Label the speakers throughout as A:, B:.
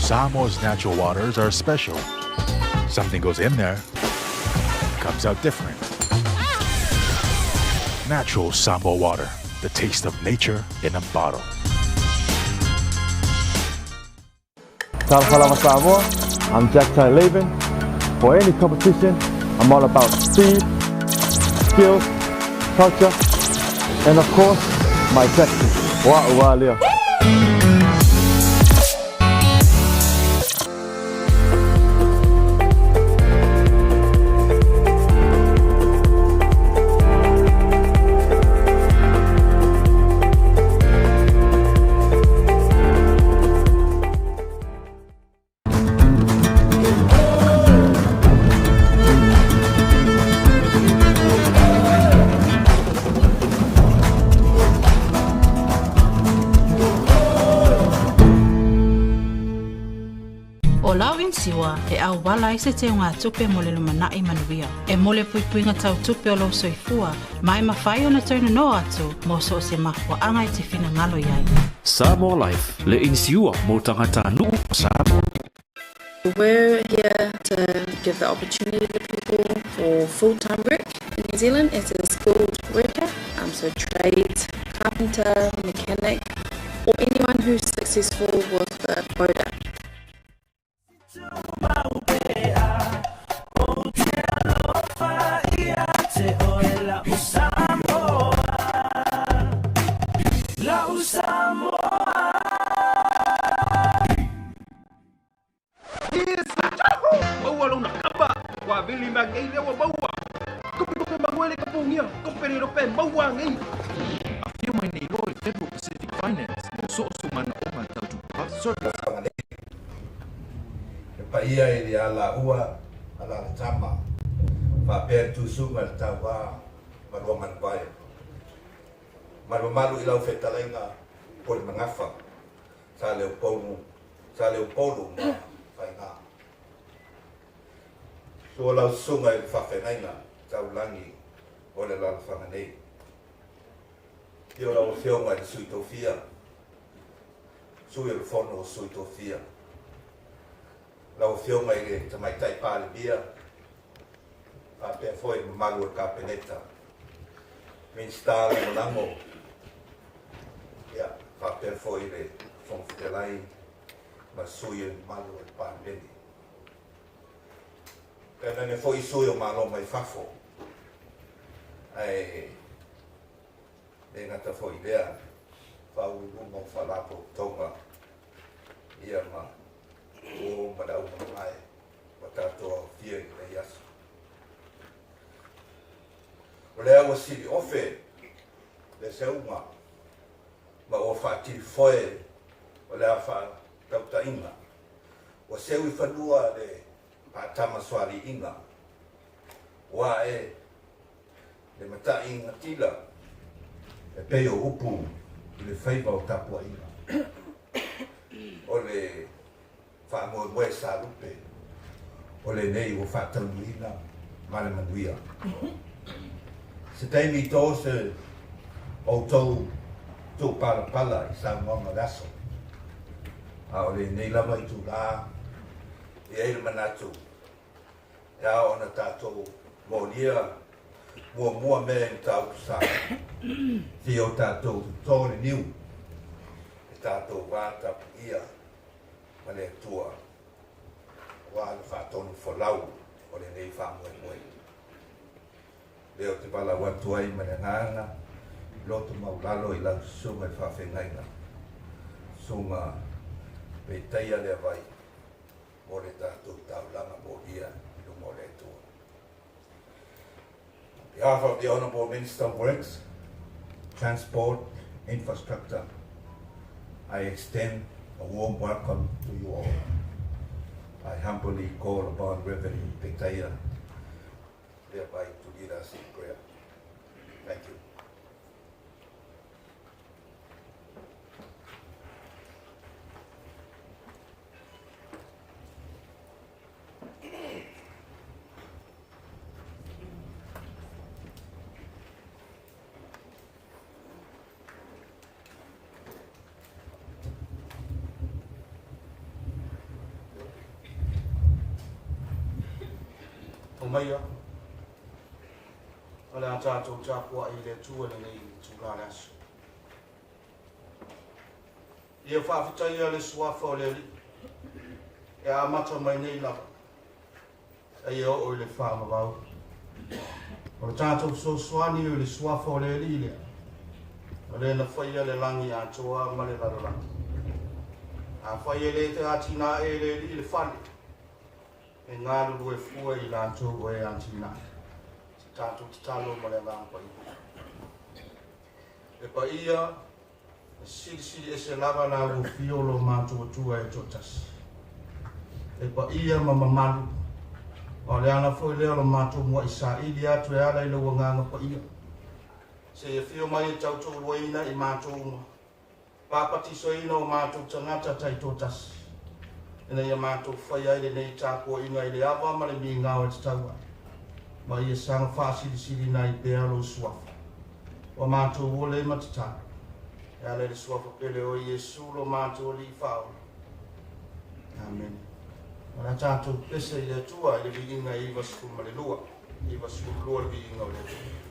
A: Samoa's natural waters are special. Something goes in there, comes out different. Natural Samoa water, the taste of nature in a bottle.
B: Talofa lava Samoa, I'm Jack Tai Laban. For any competition, I'm all about speed, skills, culture, and of course, my tactics. Wa ua lea.
C: ʻO lau inisiua e ʻauwala ai se teugatupe mo le lumanai manuia. E mo le puipuiga tau tupe o lou soifua, ma e mafai ona toe nonoa atu mo so o se mafuaaga e te finagalo i ai.
D: Samoa Life, le inisiua mo tagatanuu o Samoa.
E: We're here to give the opportunity to people for full-time work in New Zealand as a skilled worker, so trades, carpenter, mechanic, or anyone who's successful with the quota.
F: Maua lona kapa, ua vili mai nei lea ua maua. Topetope manuele ka pogia, tope le lope maua nei.
G: Afio mai nei loa i Federal Pacific Finance mo so o se manaoga tau tupe. Service.
H: Le paia i le alaua alalatama, faapea le tusuga le tauā ma Luamanuvae. Ma le mamalu i lau fetalaiga po le magafa, Sa Leopolu, Sa Leopolu ma Faigā. Sua lau susuga i le faafeagaiga taulagi o le alalafaga nei. Afio lau Afioga i le Sui Tofia, Sui o le Fono o Sui Tofia. Lau Afioga i le Tamaitai Palemia, faapea foi le mamalu o le Kapeneta, Minisita Lagolago, ia, faapea foi le Fofoga Fetalai ma sui o le mamalu o le Palemene. Tainane foi sui o Malo mai fafo, ae le gata foi i lea, faauluuluga o Faalapotopotoga, ia ma uo ma le aumamae ua tatou aofia i lenei aso. O lea ua sili ofe le seuga ma ua faatilifoe o le a faatautaiga. Ua seu i fanua le faatamasoaliiga, ua ae le mataʻi gatila e pei o upu i le faiva o tapuaiga. O le faamoemoe salupe o lenei ua faataunuuina ma le manuia. Se taimi i tō se outou tuupalapala i saunoaga o le aso, a o lenei lava itulā e i ai le manatu e ao ona tatou molia muamua mea i mataupu sa fia o tatou totō le niu e tatou va tapuia ma le Atua aua le faatonu folau o lenei faamoemoe. Lea ou te valaau atu ai ma le agaga loto maulalo i lau susuga i le faafeagaiga, susuga Peitaia Leavai, mo le tatou taulaga molia i luma o le Atua. On behalf of the Honourable Minister of Works, Transport, Infrastructure, I extend a warm welcome to you all. I humbly call upon Reverend Petaia thereby to lead us in prayer. Thank you. maia, o le a tatou tapuai i le Atua i lenei itula o le aso. Ia faafetaia le suafa o le Alii, e amata mai nei lava, seia oo i le faavavau. O le tatou fesoasoani o le suafa o le Alii lea, o le na faia le lagi atoa ma le lalolagi. Afai e le te atinae e le Alii le fale, e galulue fua i latou o e atinae. Se tatou tatalo ma le agaga paia. E paia, e silisili ese lava la ua fio lo matou Atua e toatasi. E paia ma mamalu, o le ala foi lea o lo matou muai saili atu e ala i lou agaga paia. Se e fio mai e tautoaluaina i matou uma, papatisoina o matou tagata taitoatasi, ina ia matou faia ai lenei tapuaiga i le ava ma le migao e tatau ai, ma ia saga faasilisilina ai pea lou suafa. Ua matou ole ma tatalo, e ala i le suafa pele o Iesu lo matou Alii Faaola. Amene. O le a tatou pese i le Atua i le viiga e 92, 92 le viiga o le Atua.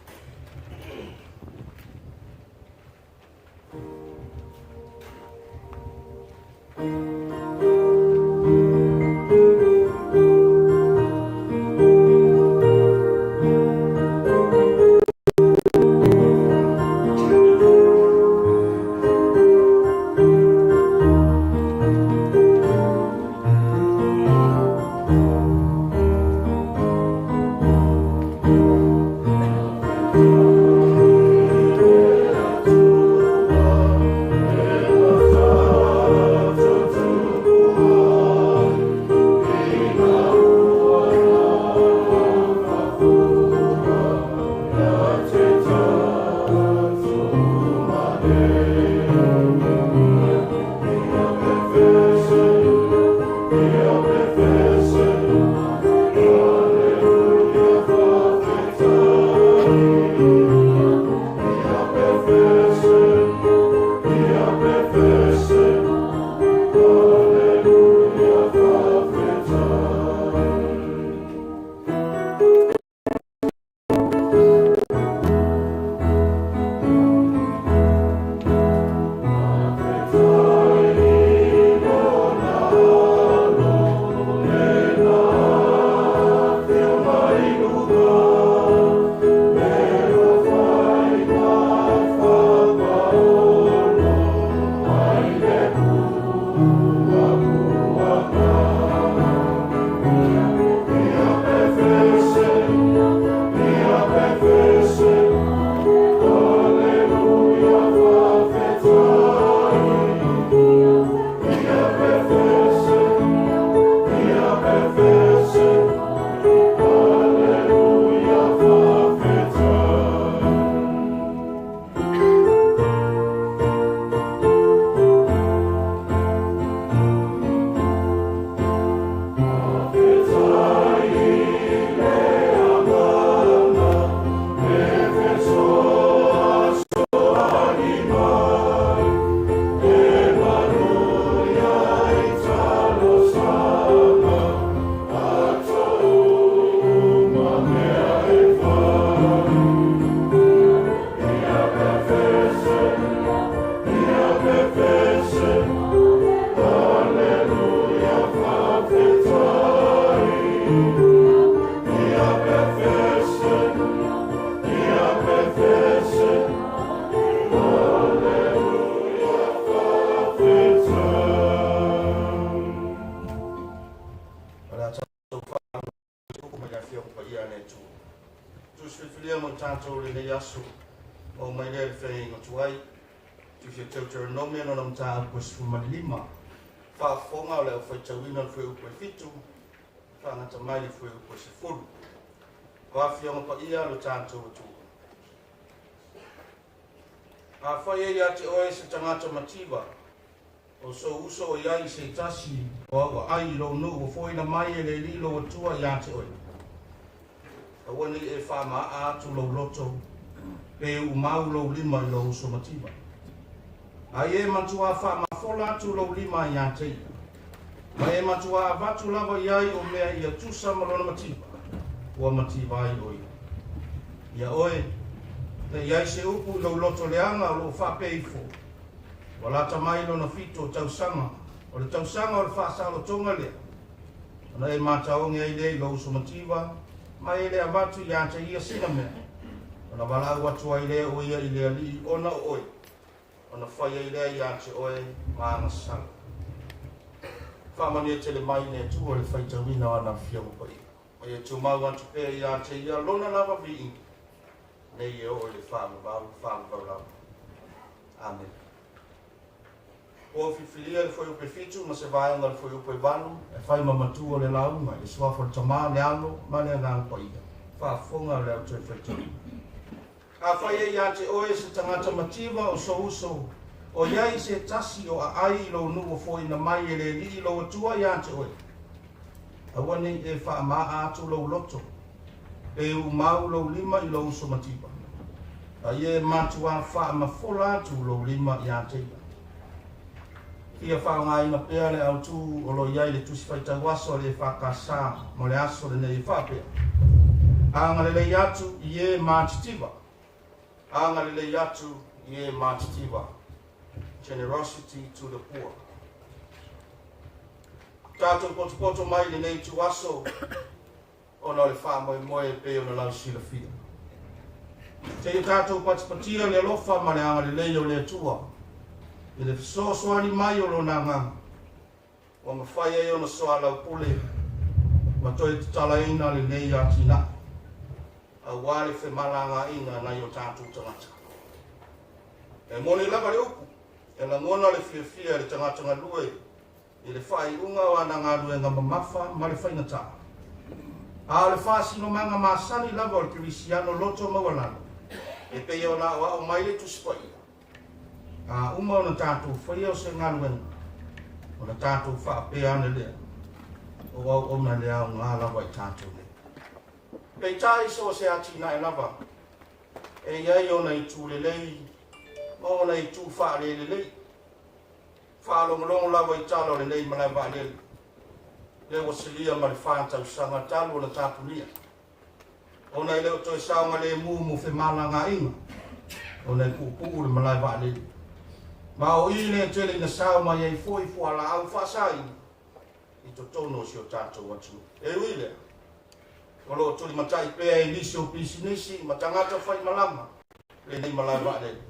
H: O le a tatou faalogo mai le Afioga Paia a le Atua. Tusi filifilia mo tatou i lenei aso, maua mai lea i le feagaiga tuai, Tusi o Teuteronomia lona mataupu e 15, faafofoga o le aufaitauina le fuaiupu e 7, faagata mai le fuaiupu e 10. O Afioga Paia a lo tatou Atua. Afai e ia te oe se tagata mativa, o sou uso o i ai i se tasi o au aai i lou nuu ua foina mai e le Alii lou Atua ia te oe, aua ne i e faamaaa atu lou loto pe uumau lou lima i lou uso mativa. Ai e matuā faamafola atu lou lima ia te ia, ma e matuā avatu lava i ai o mea ia tusa ma lona mativa. ua mativa ai o ia. Ia oe, ne i ai se upu i lou loto leaga o lo o faapea ifo, Ua lata mai lona fito tausaga, o le tausaga o le faasaolotoga lea, ona e mataoge ai lea i lou uso mativa, ma e le avatu ia te ia sina mea, ona valaau atu ai lea o ia i le Alii ona o oe, ona fai ai lea ia te oe ma agasala. Faamanuia tele mai le Atua i le faitauina o ana Afioga Paia. Ma ia tumau atu pea ia te ia lona lava viiga, nei e oo i le faavavau faavavau lava. Amene. Ua ou filifilia le Fuaiupu e 7 ma se vaega o le Fuaiupu e 8 e fai ma matua o le lauga i le Suafa o le Tama, le Alo ma le Agaga Paia. Faafofoga o le au toe faitauina. Afai e ia te oe se tagata mativa o sou uso, o i ai se tasi o aai i lou nuu ua foaiina mai e le Alii lou Atua ia te oe, aua ne i e faamaa atu lou loto, pe umau lou lima i lou uso mativa, a ia e matuā faamafola atu lou lima ia te ia. Fia faaaogaina pea le autū o lo o i ai le Tusi Faitau Aso a le EFKS mo le aso lenei e faapea, Agalelei atu i e matitiva, agalelei atu i e matitiva, Generosity to the poor. Tatou potopoto mai i lenei ituaso ona o le faamoemoe e pei ona lausilafia. Seia tatou patipatia le alofa ma le agalelei o le Atua i le fesoasoani mai o Lona Agaga, ua mafai ai ona soalaupule ma toe tatalaina lenei atinae aua le femalagaaiga a nai o tatou tagata. E moni lava le upu, e lagona le fiafia e le tagata galue i le faaiuga o ana galuega mamafa ma le faigata. A o le faasinomaga masani lava o le Kerisiano loto maualalo, e pei ona aoao mai le Tusi Paia, A uma ona tatou faia o se galuega, ona tatou faapea ane lea, o auauna le aoga lava i tatou nei. Peitai so o se atinae lava, e i ai ona itu lelei ma ona itu faalelelei. Faalogologo lava i tala o lenei malae vaalele, lea ua silia ma le fa tausaga talu ona tapunia, ona e le o toe saogalemu mo femalagaaiga ona e puupuu le malae vaalele. Ma o i lea tele ina sao mai ai foi fualaau faasaina i totonu o si o tatou atunuu. E ui lea, o lo o tulimatai pea e nisi o pisinisi ma tagata faimalaga lenei malae vaalele,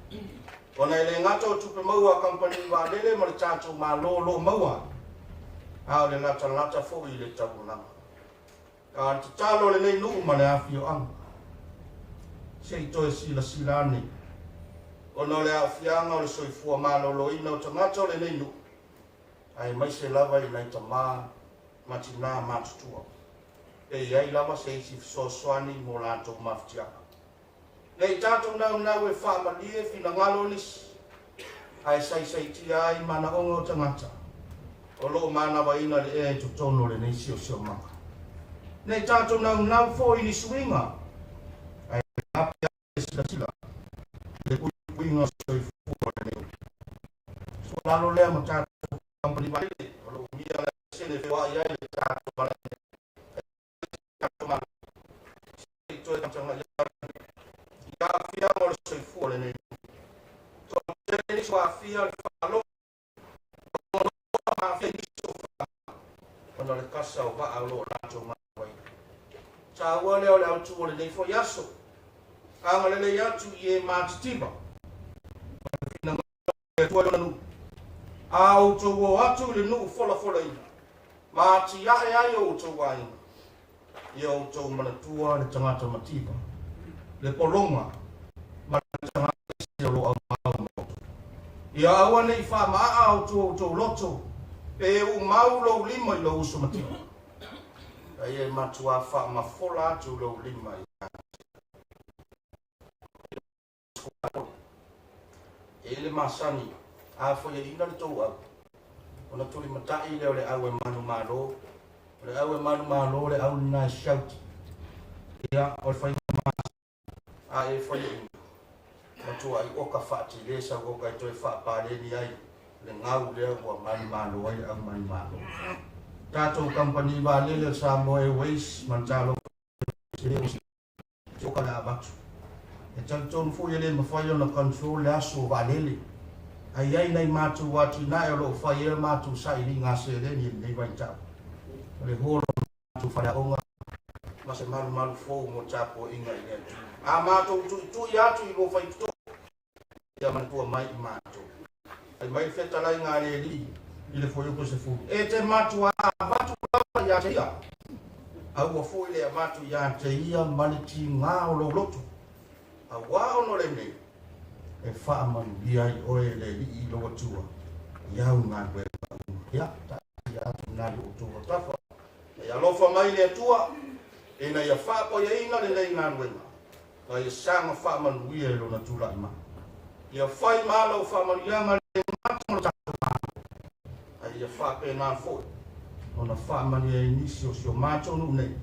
H: ona e le gata o tupe maua a kamupani vaalele ma le tatou Malo o lo o maua ai, a o le latalata foi i le taualaga. A o le tatalo a lenei nuu ma le afioaga, se i toe silasila ane, ona o le aafiaga o le soifua maloloina o tagata o lenei nuu, aemaise lava i nai tama ma tinā matutua, pe i ai lava se isi fesoasoani mo latou mafatiaga. Ne i tatou naunau e faamalie finagalo o nisi, ae saisaitia ai manaoga o tagata o lo o manavaina le ea i totonu o lenei siosiomaga. Ne i tatou naunau foi i ni suiga, ae lape ai le silasila i le puipuiga o soifua o lenei nuu. Tuualalo lea ma tatou kamupani vaalele o lo o umia laisene e feoai ai le tatou malae nei. Tatou Malo, se i toe tagatagai ane i aafiaga o le soifua o lenei nuu. Toatele nisi ua aafia le faalogo ma aafia nisi o faamama ona o le kasa o vaa o lo o latou manavaina. Taua lea o le autu o lenei foi aso, agalelei atu i e matitiva ma le finagalo o le Atua i lona nuu. A outou o atu i le nuu folafolaina, ma atiae ai o outou aiga, ia outou manatua le tagata mativa, le pologa ma le tagata ese o lo o aumau ma outou. Ia aua ne i faamaa outou outou loto, pe umau lou lima i lou uso mativa, a ia e matuā faamafola atu lou lima ia te. E i ai le masani, a foiaina le tou au, ona tulimatai lea o le au e manumalo. O le au e manumalo o le au lena e shout. Ia, o le faiga masani, a e foiaina, matuai oka faatele sau oka e toe faapaleni ai le gau lea ua manumalo ai le au manumalo. Tatou kamupani vaalele o Samoa Airways ma le talofa.
I: se leo o se oka le a avatu. E talitonu foi e le mafai ona control le aso o vaalele. Ae i ai nai matou atinae o lo o fai ai a matou sailiga seleni i lenei vaitau. O le hall o matou faleaoga ma se malumalu fou mo tapuaiga i le Atua. A matou tuitui atu i lua faitotoa, ia manatua mai i matou. Fai mai le fetalaiga a le Alii i le fuaiupu 10, E te matuā avatu lava ia te ia, aua foi le avatu ia te ia ma le tigā o lou loto, auā ona o lenei e faamanuia ai oe e le Alii i lou Atua i au galuega uma. Ia, taatia atu lena i outou autafa. Ia alofa mai le Atua ina ia faapaiaina lenei galuega ma ia saga faamanuia i lona tulai mai. Ia fai ma lau faamanuiaga le gata ma lo tatou Malo, a ia faapena foi ona faamanuia ai nisi o si o matou nuu nei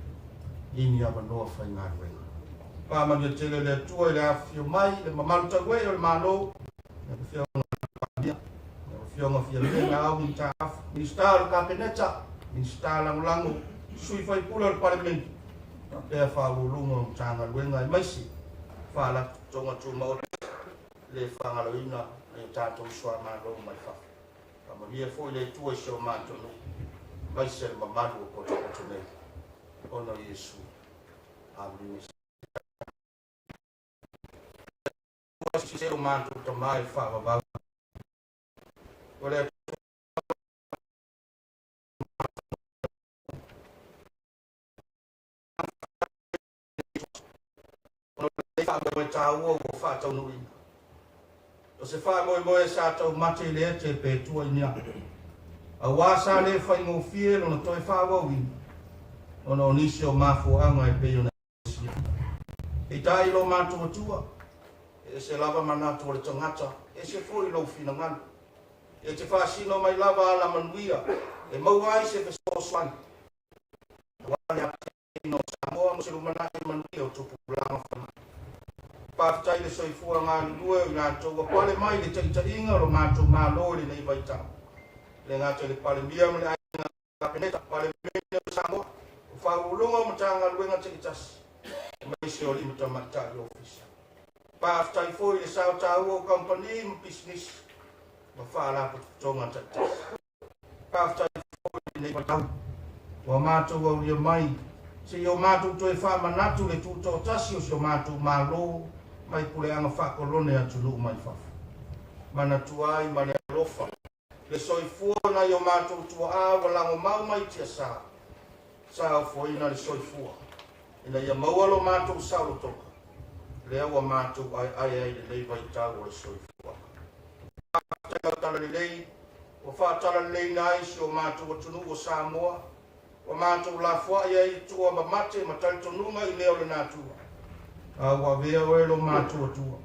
I: i ni avanoa faigaluega. Faamanuia tele le Atua i le afifio mai le mamalu tauee o le Malo, lau Afioga i le Palemia, lau Afioga Fiame Naomi Mataafa, Minisita o le Kapeneta, Minisita Lagolago, Sui Faipule o le Palemene, faapea Faauluuluga o Matagaluega aemaise Faalapotopotoga Tumaoti le faagaloina nai o tatou uso a Malo mai fafo. Faamanuia foi le Atua i si o matou nuu aemaise le mamalu o potopoto nei. Ona o Iesu. Amene. Se o matou tama e faavavau. O le Atua faamoemoe taua ua faataunuuina. O se faamoemoe sa taumate i le ete pe tua i ni aʻa, auā sa le faigofie lona toe faaauauina ona o nisi o mafuaaga e pei ona silafia. Peitai i lo matou Atua, e ese lava manatu o le tagata, ese foi lou finagalo. E te faasino mai lava alamanuia e maua ai se fesoasoani aua le atinaeina o Samoa mo se lumanai manuia o tupulaga fai mai. Faafetai le soifua galulue o i latou ua pale mai i le taitaiga o lo matou Malo i lenei vaitau. E le gata i le Palemia ma le Aiga Kapeneta, Palemene o Samoa, o Faauluuluga o Matagaluega taitasi, aemaise o alii ma tamaitai ofisa. Faafetai foi i le sao taua o kamupani ma pisinisi ma faalapotopotoga taitasi. Faafetai foi i lenei vaitau ua matou aulia mai se i o matou toe faamanatu le tutoatasi o si o matou Malo mai puleaga faakolone atunuu mai fafo. Manatua ai ma le alofa le soifua o nai o matou tuaa ua lagomau mai i tiasa, sa ofoina le soifua ina ia maua lo matou saolotoga lea ua matou aeae ai i lenei vaitau o le soifuaga. Faafetai lau talalelei ua faatalaleileina ai si o matou atunuu o Samoa, ua matou lafoai ai i tua ma mate ma talitonuga i mea o le natura, a ua avea oe lo matou Atua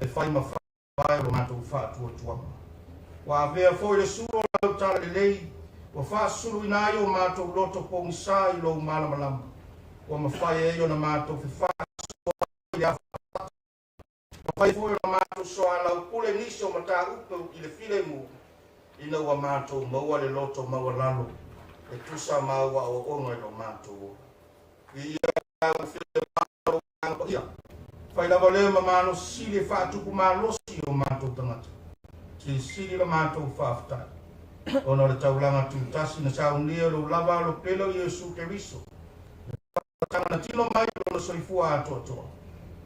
I: e fai ma faavae o lo matou faatuatuaga. Ua avea foi le sulu o lau talalelei, ua faasuluina ai o matou loto pogisa i lou malamalama, ua mafai ai ona matou fefaasoaai i le afa Ua fai foi ona matou soalaupule nisi o mataupu i le filemu ina ua matou maua le loto maualalo e tusa ma au aoaoga i lo matou ola. Viia lau Afioga ma lou Agaga Paia. Fai lava lea ma malosi sili e faatupu malosi i o matou tagata. Silisili la matou faafetai ona o le taulaga tutasi na saunia i lou lava alo pele o Iesu Keriso, Tanga na tino mai lona soifua atoatoa,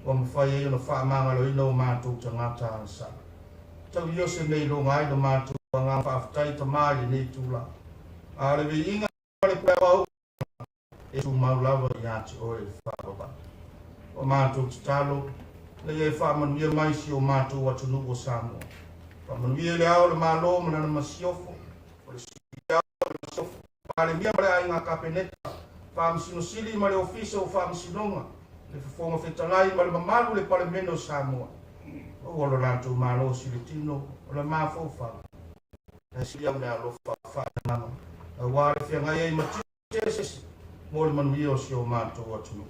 I: ua mafai ai ona faamagaloina o matou tagata agasala. Tau Iose mea i loga ai lo matou agaga faafetai Tama i lenei itula. A o le viiga ma le pule auauna e tumau lava ia te oe le faavavau. Ua matou tatalo, ina ia e faamanuia mai si o matou atunuu o Samoa. Faamanuia i le Ao o le Malo ma lana Masiofo, o le Sui Ao ma le Masiofo, Palemia ma le Aiga Kapeneta, Faamasino Sili ma le Ofisa o Faamasinoga, le Fofoga Fetalai ma le mamalu o le Palemene o Samoa. Maua lo latou malosi i le tino o le mafaufau, ae sili au meaalofa faaleagaga, aua le feagai ai ma tiute eseese mo le manuia o si o matou atunuu.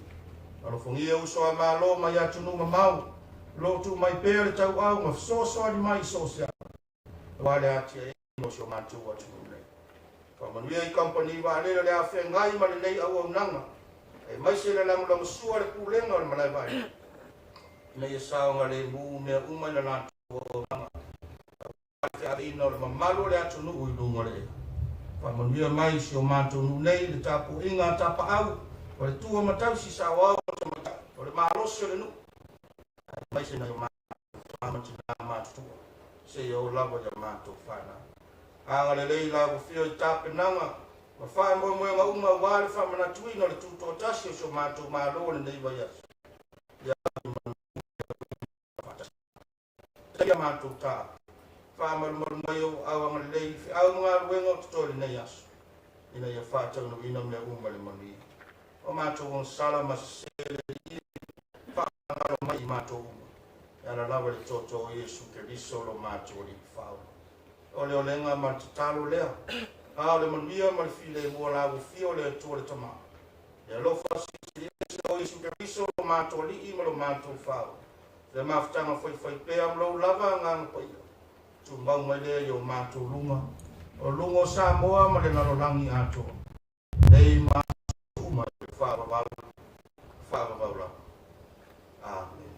I: Alofagia uso a Malo mai atunuu mamao, o lo o tuu mai pea le tauau ma fesoasoani mai i so o se ala, aua le atiaeina o si o matou atunuu nei. Faamanuia i kamupani vaalele o le a feagai ma lenei auaunaga. Aemaise le lagolagosua a le Pulega o le Malae Vaalele ina ia saogalemu mea uma i le latou auaunaga aua le feaveaiina o le mamalu o le atunuu i luga o le ea. Faamanuia mai i si o matou nuu nei le tapuaiga a tapaau o le tua matausi saoao ma tamaitai o le malosi o le nuu aemaise nai o matou tama ma tina matutua seia oo lava i a matou fanau. Agalelei la ua fia i tapenaga ma faamoemoega uma aua le faamanatuina o le tutoatasi o si o matou Malo lenei vaiaso. Ia faatasi. Taia matou taape. Faamalumalu mai ou aao agalelei i feau ma galuega o totoe lenei aso, ina ia faataunuuina mea uma i le manuia. O matou onosala ma sese le Alii e faamagalo mai i matou uma, e ala lava i le tootoo o Iesu Keriso lo matou Alii Faaola. O le olega ma le tatalo lea, a o le manuia ma le filemu o la ua fia o le Atua le Tama, le alofa silisili ese o Iesu Keriso lo matou Alii ma lo matou Faaola, le mafutaga faifaipea ma lou lava Agaga Paia, tumau mai lea i o matou luga, o luga o Samoa ma le lalolagi atoa, nei ma aso uma i le faavavau, faavavau lava. Amene.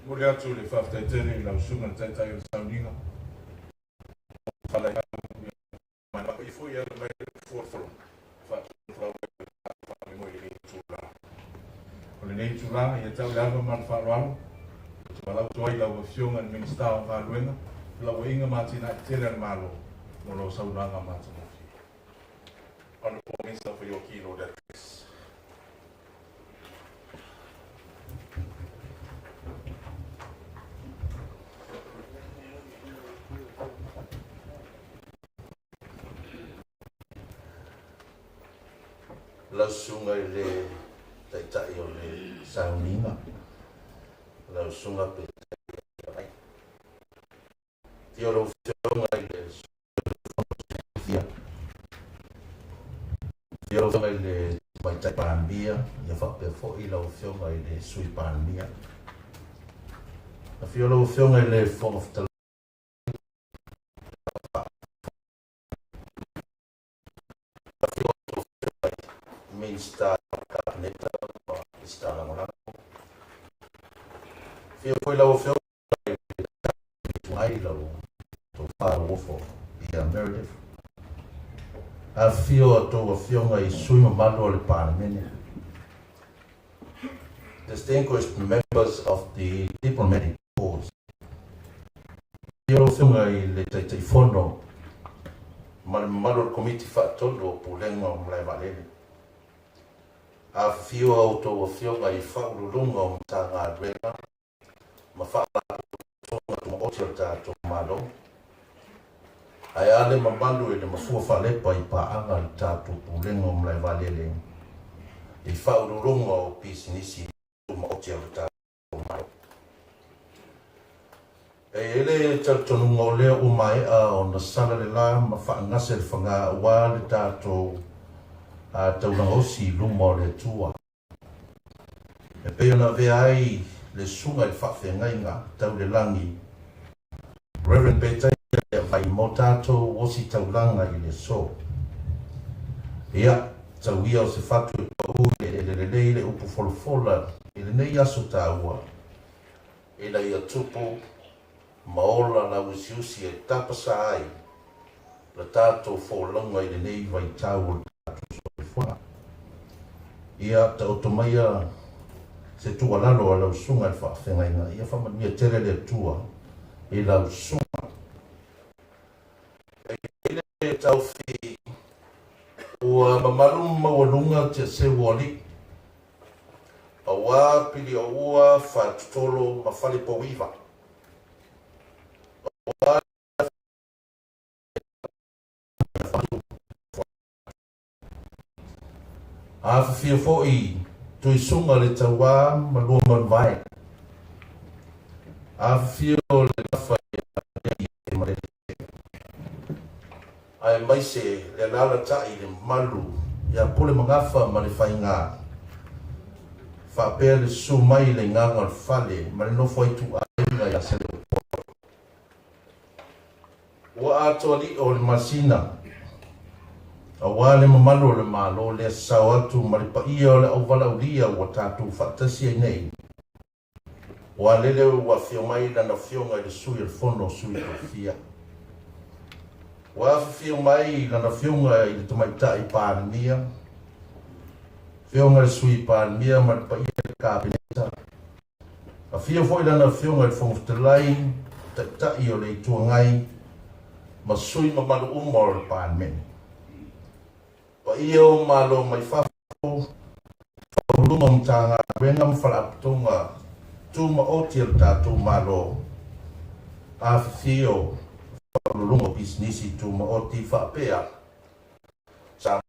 J: Momoli atu le faafetai tele i lau Susuga i le Taitai o le Sauniga, Foi e ala mai le folafolo faatonufolau ai le tatou faamoemoe i lenei itula. O lenei itula, ia tau le ava ma le faaaloalo, ou te valaau atu ai i lau Afioga i le Minisita o Galuega, Felauaiga ma Atinae Tetele a le Malo mo lau saunoaga matagofie. Honourable Minister for your keynote address.
H: Lau susuga i le Taitai o le Sauniga, lau susuga Peter Afio lau Afioga i le Sui Afio lau Afioga i le Tamaitai Palemia, ia faapea foi lau Afioga i le Sui Palemia. Afio lau Afioga i le Fofoga Fetalai, Afio lau Afioga i Minisita o le Kapeneta ma Minisita Lagolago. Afio foi lau Afioga i le Tuai, lau Tofa Lauofo ia Meredith. Afifio a outou afioga i sui mamalu o le Palemene. Distinguished members of the diplomatic corps. Afio lau Afioga i le Taitaifono ma le mamalu o le Komiti Faatonu o Pulega o Malae Vaalele. Afifio a outou afioga i Faauluuluga o Matagaluega ma Faalapotopotoga Tumaoti o le tatou Malo, ae a le mamalu i le mafua faalepa i paaga a le tatou Pulega o Malae Vaalele i Faauluuluga o Pisinisi Tumaoti a le tatou Malo. E i ai le talitonuga o lea ua maea ona sala le la ma faagase le faga aua le tatou taulaga osi i luma o le Atua. E pei ona avea ai le susuga i le faafeagaiga tau le lagi, Rev. Petaia Vai mo tatou ositaulaga i le aso. Ia, tau ia o se fatu e pau i le eleele lelei le upu folafola i lenei aso taua, ina ia tupu ma ola lauusiusi e tapasā ai la tatou folauga i lenei vaitau o le tatou soifuaga. Ia taoto maia se tuualalo a lau susuga i le faafeagaiga, ia faamanuia tele le Atua i lau susuga. E i ai le taofi ua mamalu ma maualuga Tiaseu o alii, auā Pilioua, Fatutolo ma Falepouiva. Auā Afifio foi Tuisuga le Tauā ma Luamanuvae. Afifio le Gafa ia Malele. Aemaise le alaalatai le mamalu ia Pule ma Gafa ma le Faiga. Faapea le susu mai le igaga o le fale ma le nofo ai ituaiga.
I: Aiga ia Saleupolu. Ua atoa liʻo le masina aua le mamalu o le Malo lea sasao atu ma le paia o le auvalaaulia ua tatou faatasi ai nei. Ua lele ua afio mai Lana Afioga i le Sui o le Fono o Sui Tofia. Ua afifio mai Lana Afioga i le Tamaitai Palemia, Afioga i le Sui Palemia ma le paia i le Kapeneta. Afio foi Lana Afioga i le Fofoga Fetalai, Taitai o le Itu Agai ma sui mamalu uma o le Palemene. Paia o Malo mai fafo, Faauluuluga o Matagaluega ma Faalapotopotoga Tumaoti a le tatou Malo, afifio Faauluuluga o Pisinisi Tumaoti faapea Samoa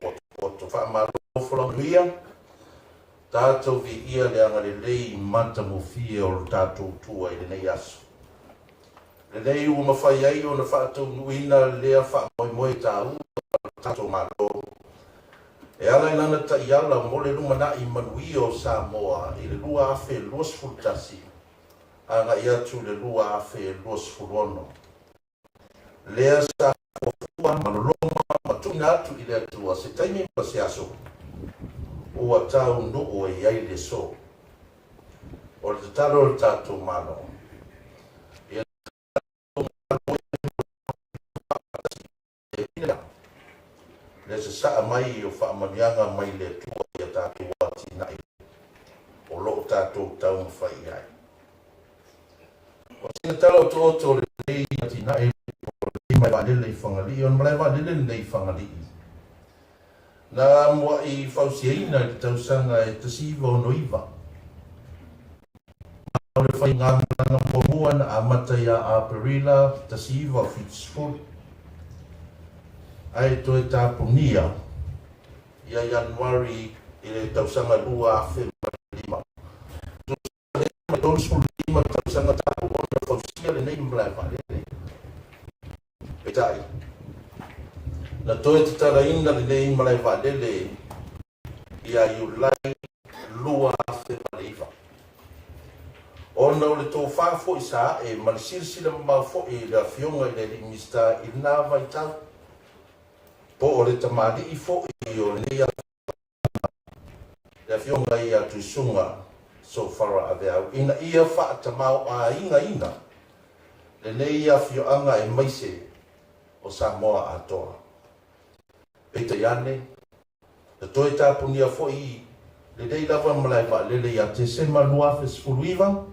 I: Potopoto. Faamalo folau manuia, tatou viia le agalelei matagofie o le tatou Atua i lenei aso. Lenei ua mafai ai ona faataunuuina lea faamoemoe taua a le tatou Malo e ala i lana taiala mo le lumanai manuia o Samoa i le 2021 agai atu i le 2026. Lea sa fuafua ma loloma ma tuuina atu i le Atua se taimi ma se aso ua taunuu ai ai le so. O le tatalo a le tatou Malo, ia tatou galulue faatasi i le lea, le sasaa mai o faamanuiaga mai le Atua i a tatou atinae o lo o tatou taumafai i ai. O sina tala otooto o lenei atinae o lenei malae vaalele i Fagalii, o le malae vaalele lenei i Fagalii, Na mua'i fausiaina i le tausaga e 1969, ma o le faigamalaga muamua na amata ia Aperila 1970, ae toe tapunia ia Ianuari i le tausaga 2005. Tusa lea ma le 35 tausaga talu ona fausia lenei malae vaalele. Peitai, na toe tatalaina lenei malae vaalele ia Iulai 2009. Ona o le tofa foi sa ae ma le silasila mamao foi i le Afioga i le Alii Minisita i lena vaitau, po o le tamalii foi o lenei afioaga, le Afioga ia Tuisuga Sofara Aveau, ina ia faatamaoaigaina lenei afioaga aemaise o Samoa atoa. Peitai ane, na toe tapunia foi lenei lava malae vaalele ia Tesema 2019,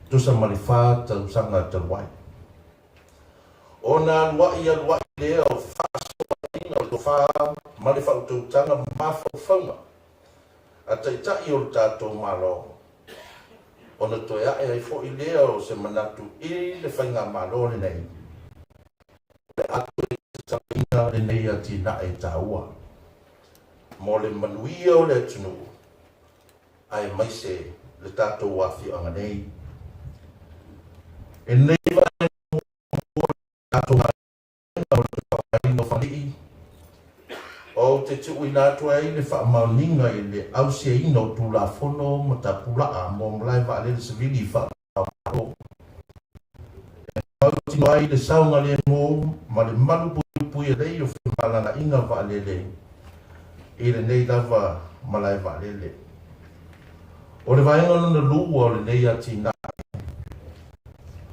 I: tusa ma le fa tausaga talu ai. Ona alua'i alua'i lea o faasoaina o le tofa ma le faautautaga mafaufauga a Taitai o le tatou Malo, ona toe ae ai foi lea o se manatu i le Faigamalo lenei, o le a toe tatalaina lenei atinae taua mo le manuia o le atunuu aemaise le tatou afioaga nei. I lenei vaega muamua o le tatou galuega o le Tauapaina o Fagalii, Ou te tuuina atu ai le faamaoniga i le ausiaina o Tulafono ma Tapulaa mo Malae Vaalele Sivili Faava-o-Malo e mautinoa ai le saogalemu ma le malupuipuia lelei o femalagaaiga vaalele i lenei lava malae vaalele. O le vaega lona lua o lenei atinae,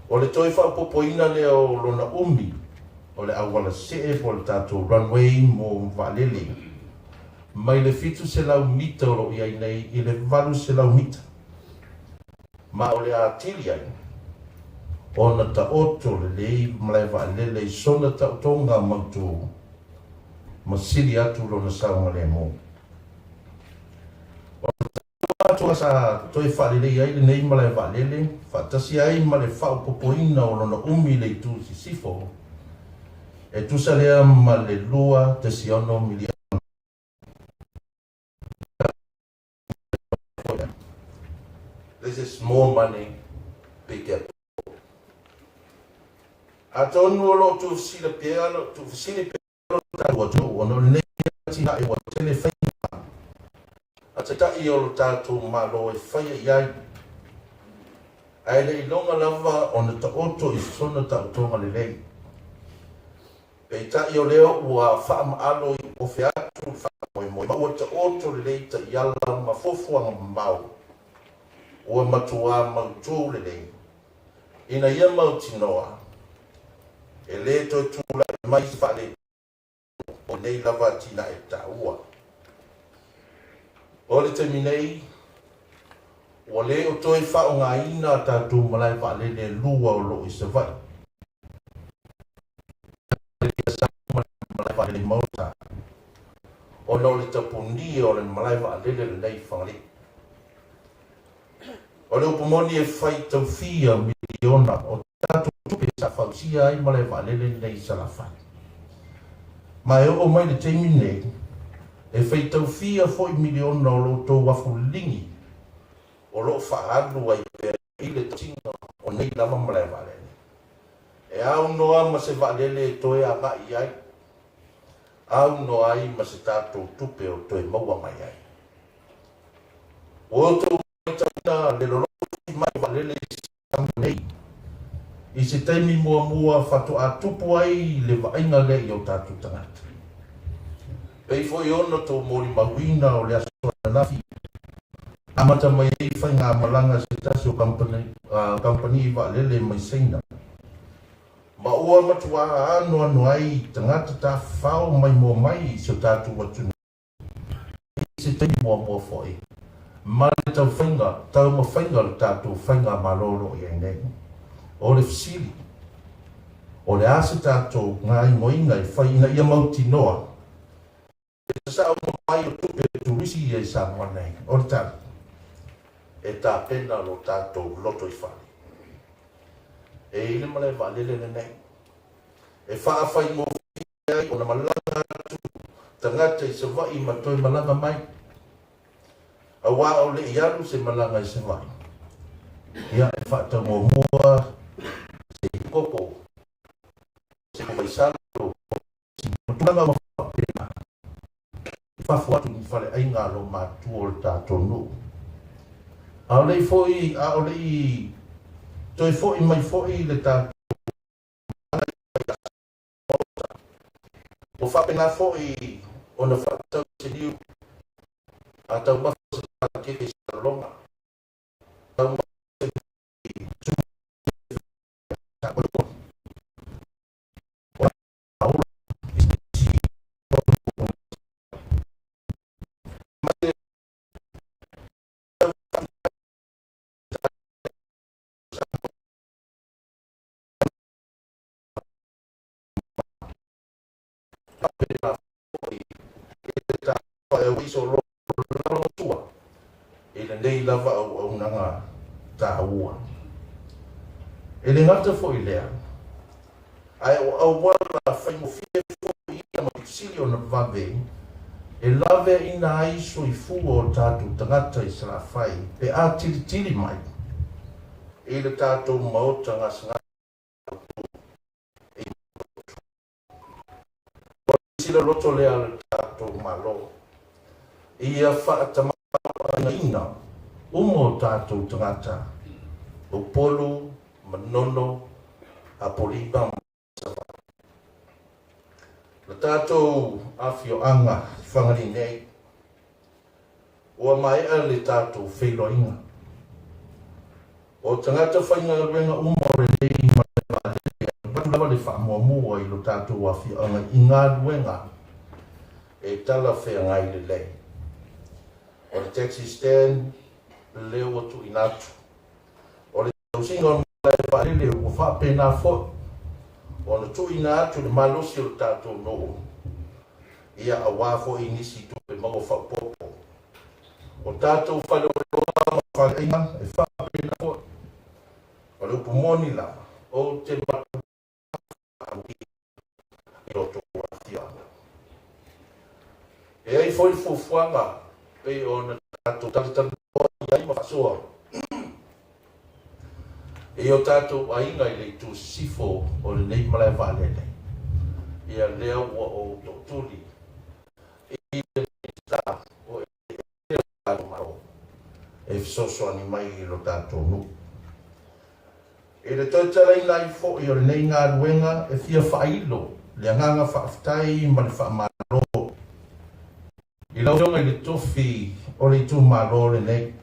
I: o le toe faaopoopoina lea o lona umi o le auala see po o le tatou runway mo vaalele mai le 700 mita o lo o i ai nei i le 800 mita, ma o le atili ai ona taoto lelei malae vaalele i sona taotoga mautu ma sili atu lona saogalemu. O le taua atoa sa toe faalelei ai lenei malae vaalele, faatasi ai ma le faaopoopoina o lona umi i le itu sisifo, e tusa lea ma le $2.6 miliona. This is small money, big airport. Atonu o lo o tuufesili pea lo tatou atunuu ona o lenei atinae ua tele faiga a Taitai o lo tatou Malo e faia i ai. Ae le iloga lava ona taoto i sona taotoga lelei. Peitai o lea ua faamaalo i ofe atu le faamoemoe ma ua taoto lelei taiala ma fuafuaga mamao ua matuā mautū lelei ina ia mautinoa e lē toe tulai mai se faaletonu o lenei lava atinae taua. O le taimi nei, ua lē o toe faaaogaina a tatou malae vaalele e lua o loo i Savaii, malae vaalele i Maota, ona o le tapunia o le malae vaalele lenei i Fagalii. O le upu moni e faitaufia miliona o tatou tupe sa fausia ai malae vaalele lenei i Salafai. Ma e oo mai le taimi nei, e faitaufia foi miliona o lo outou afu liligi o lo o faaalu ai pea i le tausiga o nei lava malae vaalele. E aunoa ma se vaalele e toe agai i ai, aunoa ai ma se tatou tupe o toe maua mai ai. Ua outou matauina le lolofi mai o vaalele i Samoa nei, i se taimi muamua faatoa tupu ai le vaaiga lea i o tatou tagata. Pei foi ona tou molimauina o le aso ananafi, amata mai ai faigamalaga a se tasi o kamupani vaalele mai Saina, ma ua matuā anoano ai tagata tafafao maimoa mai i si o tatou atunuu i se taimi muamua foi ma le taufaiga taumafaiga o le tatou faigamalo o lo o i ai nei. O le fesili, o le a se tatou gaimoiga e fai ina ia mautinoa le sasao mai o tupe turisi ia i Samoa nei? O le tali, e tapena lo tatou lotoifale. E i le malae vaalele lenei e faafaigofie ai ona malaga atu tagata i Savaii ma toe malaga mai, auā o le i alu se malaga i Savaii, ia e faatau muamua se koko, se vaisalo, ma tulaga uma faapena i fafo atu i faleaiga a lo matua o le tatou nuu. A o le i foi, a o le i toe foi mai foi le tatou Ua faapena foi ona faatatau se niu a taumafa se pakeke i Salelologa, taumafa se I lenei lava auaunaga taua. E le gata foi i lea, ae o auala faigofie foi ia ma sili ona vave e laveaina ai soifua o tatou tagata i Salafai pe a tilitili mai i le tatou maota gasegase i Motootua. O le sila loto lea a le tatou Malo ia faatamaoaigaina uma o tatou tagata, Upolu, Manono, Apolima ma Savaii. Le tatou afioaga i Fagalii nei, ua maea le tatou feiloaiga. O tagata faigaluega uma o lenei malae vaalele e avatu lava le faamuamua i lo tatou afioaga i galuega e talafeagai lelei. O le taxi stand lea ua tuuina atu. O le tausiga o le malae vaalele ua faapena foi ona tuuina atu le malosi o le tatou nuu ia aua foi nisi tupe maua faaopoopo. O tatou faleoloa ma faleaiga e faapena foi. O le upu moni lava, ou te matuā faaamuia i lo outou afioaga. E ai foi le fuafuaga pei ona tatou talatalanoa i ai ma faasoa i o tatou aiga i le itu sisifo o lenei malae vaalele, ia lea ua ou tootuli i le Minisita o Eleele o le tatou Malo e fesoasoani mai i lo tatou nuu. I le toe talaina ai fo'i o lenei galuega e fia faailo le agaga faafetai ma le faamalo i lau Afioga i le tofi o le itumalo lenei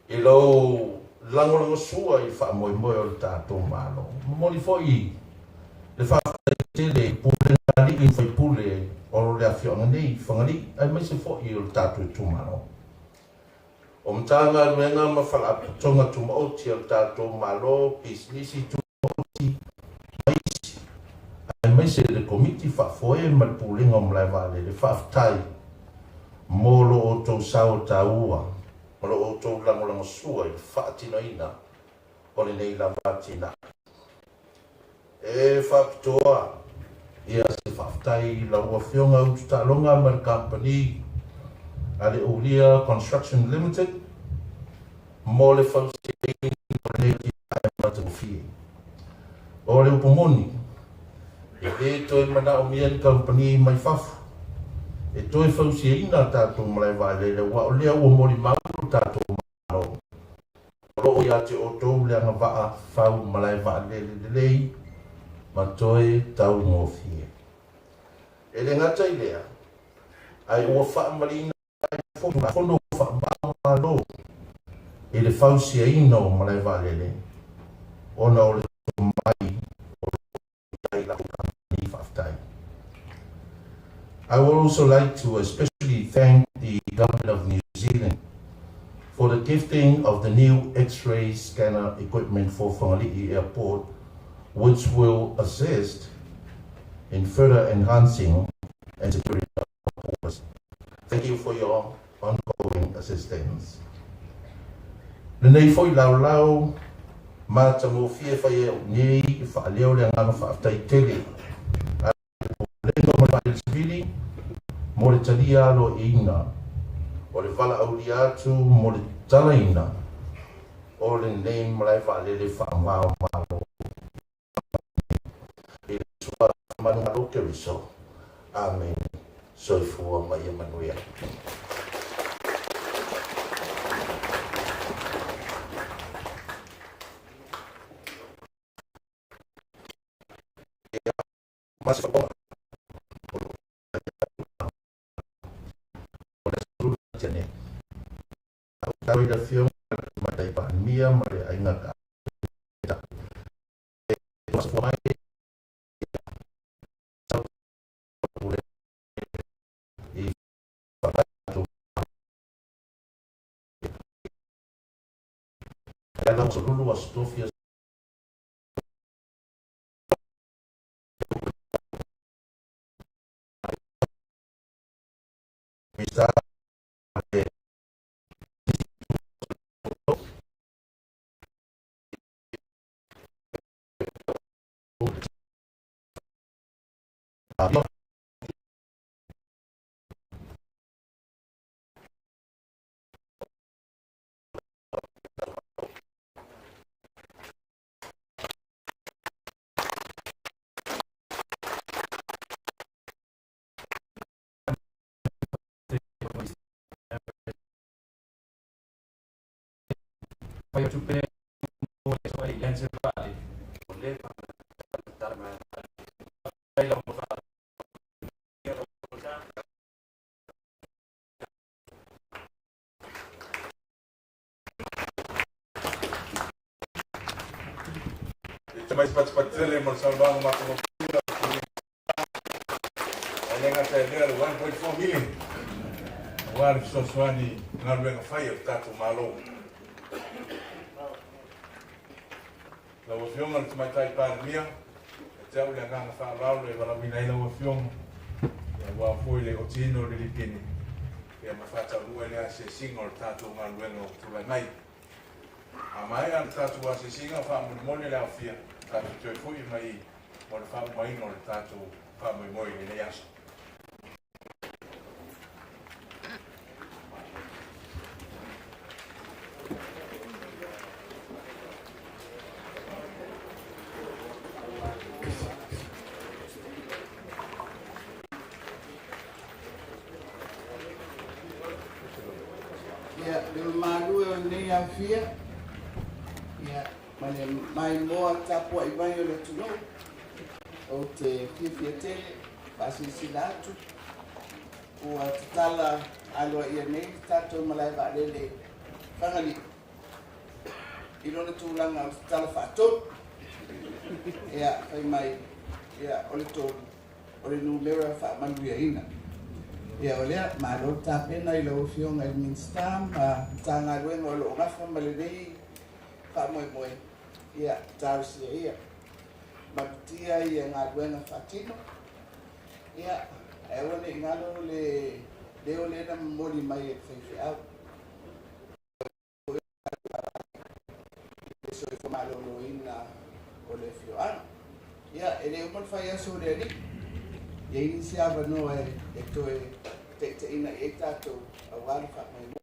I: i lou lagolagosua i le faamoemoe o le tatou Malo. Momoli foi le faafetai tele i pulega a alii ma faipule o le afioaga nei i Fagalii aemaise foi o le tatou itumalo. O Matagaluega ma Faalapotopotoga Tumaoti a le tatou Malo, Pisinisi Tumaoti ma isi, aemaise le Komiti Faafoe ma le Pulega o Malae Vaalele, faafetai mo lo outou sao taua ma lo outou lagolagosua i le faatinoina o lenei lava atinae. E faapitoa ia se faafetai i lau Afioga Utu Taaloga ma le Kamupani a le Ulia Construction Limited mo le fausiaina o lenei atinae matagofie. O le upu moni, e le toe manaomia ni kamupani mai fafo e toe fausiaina a tatou malae vaalele aua o lea ua molimau lo tatou Malo. O lo o ia te outou le agavaa fau malae vaalele lelei ma toe taugofie. E le gata i lea, ae ua faamaliina ai foi Tulafono faava-o-Malo i le fausiaina o malae vaalele ona o le tomai o lo o i ai latou kamupani faafetai. I would also like to especially thank the Government of New Zealand for the gifting of the new X-ray scanner equipment for Fagali'i Airport, which will assist in further enhancing and securing our borders. Thank you for your ongoing assistance. Lenei foi laolao matagofie fai ai au nei e faaleo le agaga faafetai tele a le Pulega o Malae Sivili mo le talia aloaia o le valaaulia atu mo le talaina o lenei malae vaalele faava-o-Malo i le Suafa Manumalo Keriso. Amene. Soifua ma ia manuia. Ia, ma se whakonga. O le aso lua tea nei. Au tau i le afioga i le Tamaitai Palemia ma le Aiga Kapeneta. E mai i whakatu Ala lulu astofia Mr.
G: Fai o tupe mo le soa i lense vale. O le tala mai. Fai la mo fa.
J: E te mai patipati tele mo le saunoaga matagofie lau Afioga. E le gata i lea le 1.4 million aua le fesoasoani i galuega fai a le tatou Malo. Lau Afioga i le Tamaitai Palemia, e te au le agaga faaaloalo e valaauina ai lau Afioga, aua foi le otiina o le lipini ia ma faataunuu ai le asiasiga o le tatou galuega ua tulai mai. A maea le tatou asiasiga, faamolemole le aofia, tatou toe foi mai mo le faaumaina o le tatou faamoemoe i lenei aso.
K: Ia, le mamalu e o lenei aofia, Ia, ma le maimoa tapua'i mai o le atunuu, ou te fiafia tele faasilasila atu ua tatala aloaia nei le tatou malae vaalele Fagalii i lona tulaga o le tatala faatolu. Ia, fai mai, ia, o le tolu, o le numera faamanuiaina. Ia, o lea, malo le tapena i lau Afioga i le Minisita ma Matagaluega o lo o gafa ma lenei faamoemoe, ia, talosia ia. Malutia ia galuega faatino, ia, ae aua ne i galo le leo lea na momoli mai e le faifeau. Le soifua maloloina o le afioaga. Ia, e le uma le faiaso o le Alii, e i ai nisi avanoa e toe taitaiina i ai tatou aua le faamoemoe.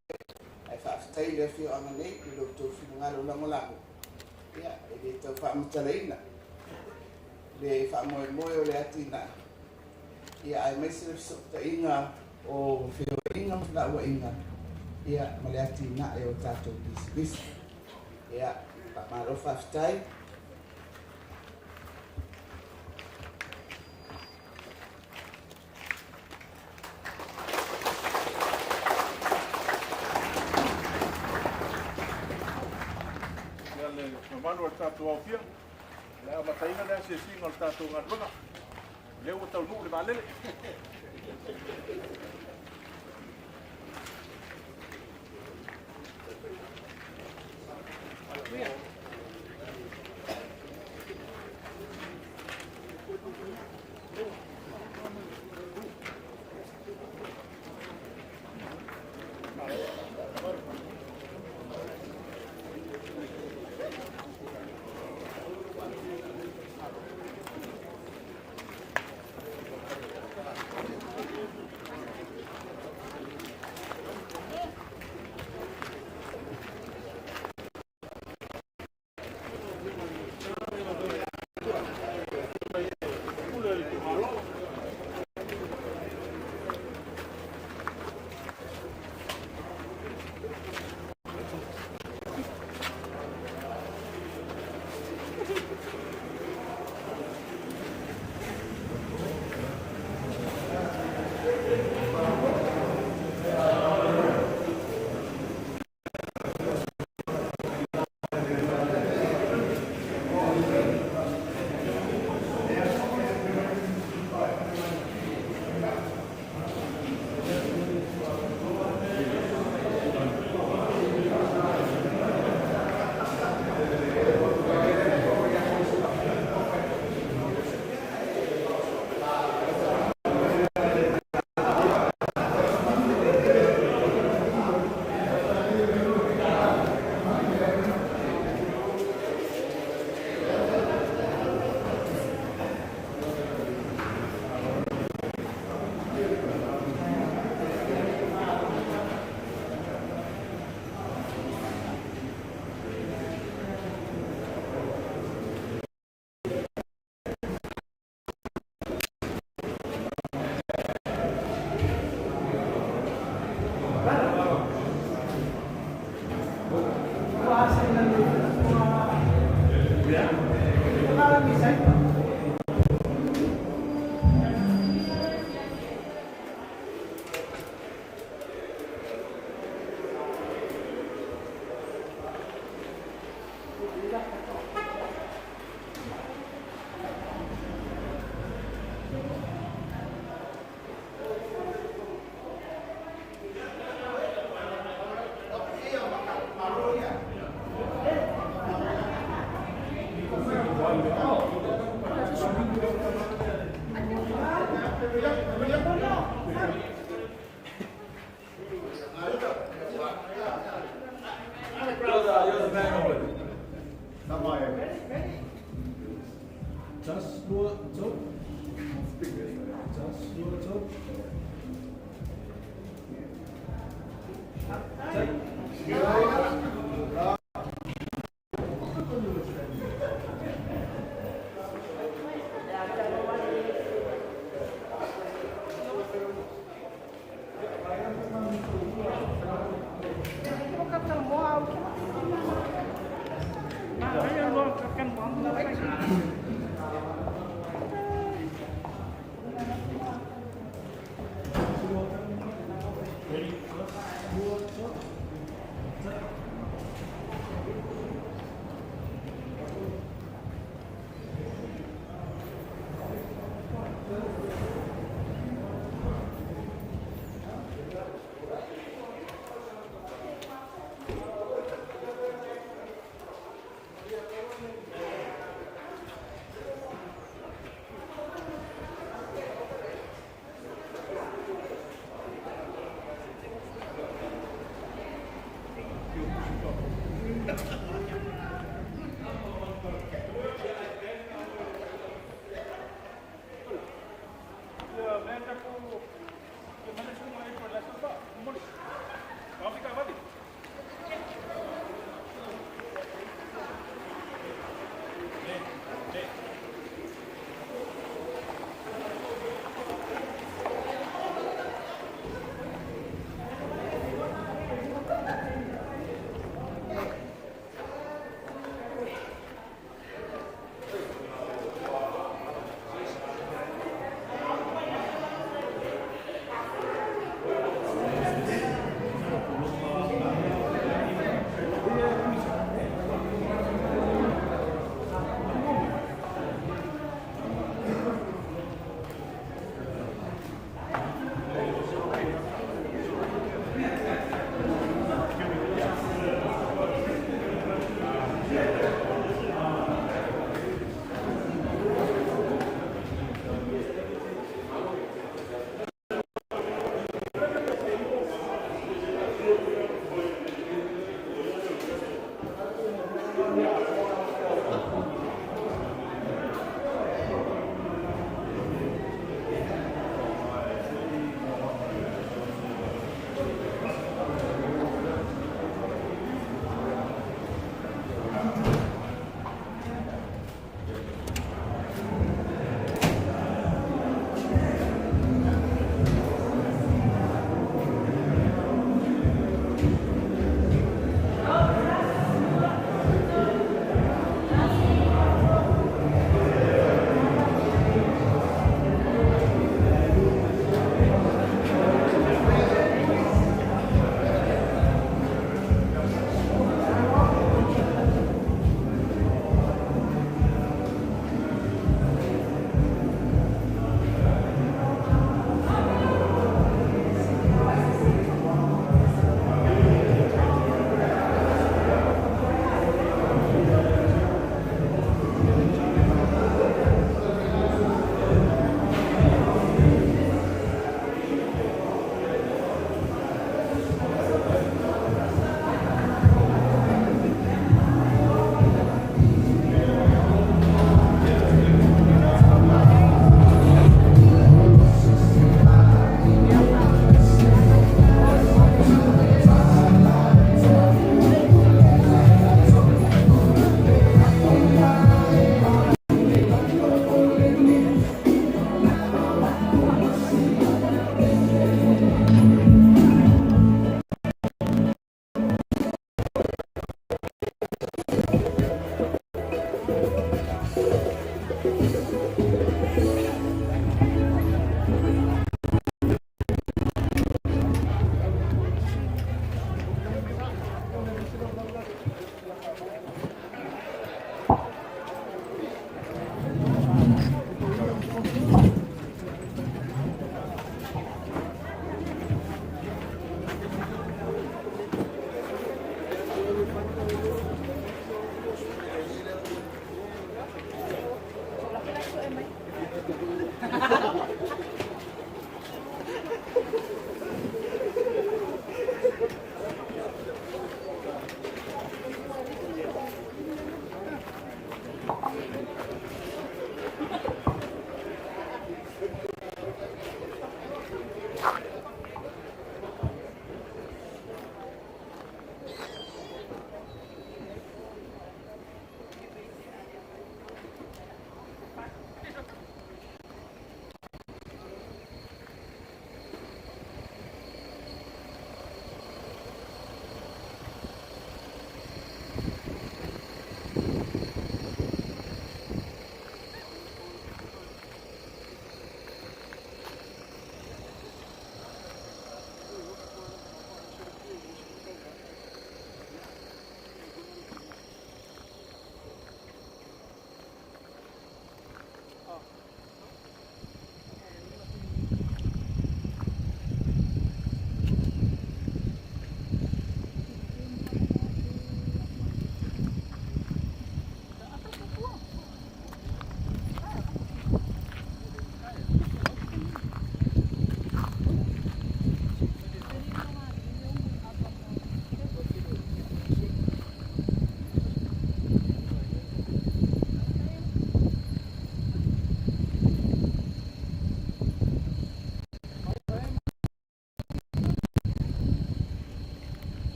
K: Ae faafetai i le afioaga nei i lo outou finagalo lagolago, ia, e le tau faamatalaina le faamoemoe o le atinae, ia, aemaise le fesootaiga o feoaiga ma felauaiga, ia, ma le atinae o tatou pisinisi. Ia, faamalo faafetai.
J: Ia le mamalu o le tatou aofia, le amataina le asiasiga o le tatou galuega. O lea ua taunuu le vaalele.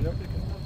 J: Yep.